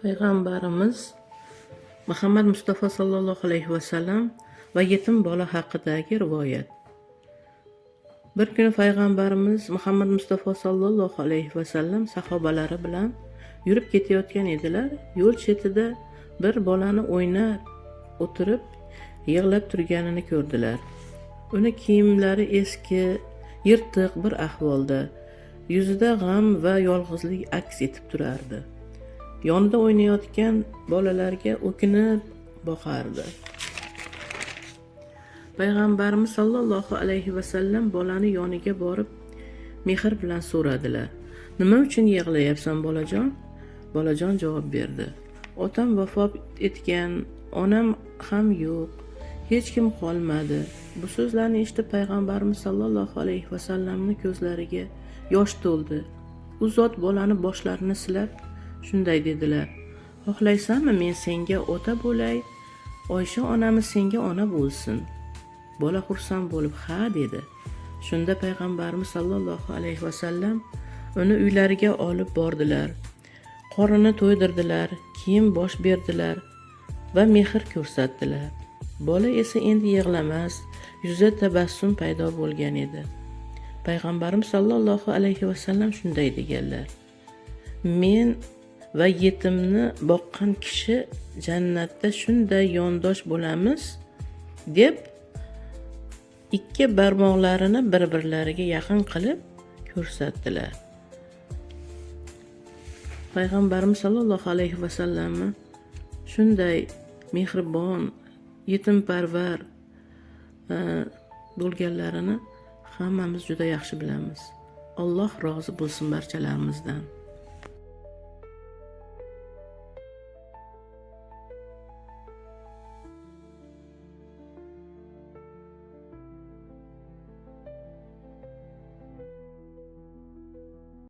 Payg'ambarimiz Muhammad Mustafa sallallohu alayhi vasallam va yetim bola haqidagi rivoyat. Bir kuni payg'ambarimiz Muhammad Mustafa sallallohu alayhi vasallam sahobalari bilan yurib ketayotgan edilar. Yo'l chetida bir bolani o'ynab o'tirib yig'lab turganini ko'rdilar. Uni kiyimlari eski, yirtiq bir ahvolda, yuzida g'am va yolg'izlik aks etib turardi. Yonida o'ynayotgan bolalarga o'kinib boqardi. Payg'ambarimiz sollallohu alayhi vasallam bolani yoniga borib mehr bilan so'radilar: "Nima uchun yig'layapsan, bolajon?" Bolajon javob berdi: "Otam vafot etgan, onam ham yo'q, hech kim qolmadi." Bu so'zlarni eshitib, payg'ambarimiz sollallohu alayhi vasallamni ko'zlariga yosh to'ldi. U zot bolani boshlarini silab shunday dedilar: "Xohlaysanmi, men senga ota bo'lay, Oysha onamiz senga ona bo'lsin?" Bola xursand bo'lib, "Ha", dedi. Shunda payg'ambarimiz sollallohu alayhi vasallam uni uylariga olib bordilar, qornini to'ydirdilar, kiyim bosh berdilar va mehr ko'rsatdilar. Bola esa endi yig'lamas, yuzida tabassum paydo bo'lgan edi. Payg'ambarimiz sollallohu alayhi vasallam shunday deganlar: "Men va yetimni boqqan kishi jannatda shunday yondosh bo'lamiz", deb ikki barmoqlarini bir birlariga yaqin qilib ko'rsatdilar. Payg'ambarimiz sollallohu alayhi vasallamni shunday mehribon, yetimparvar bo'lganlarini hammamiz juda yaxshi bilamiz. Alloh rozi bo'lsin barchalarimizdan.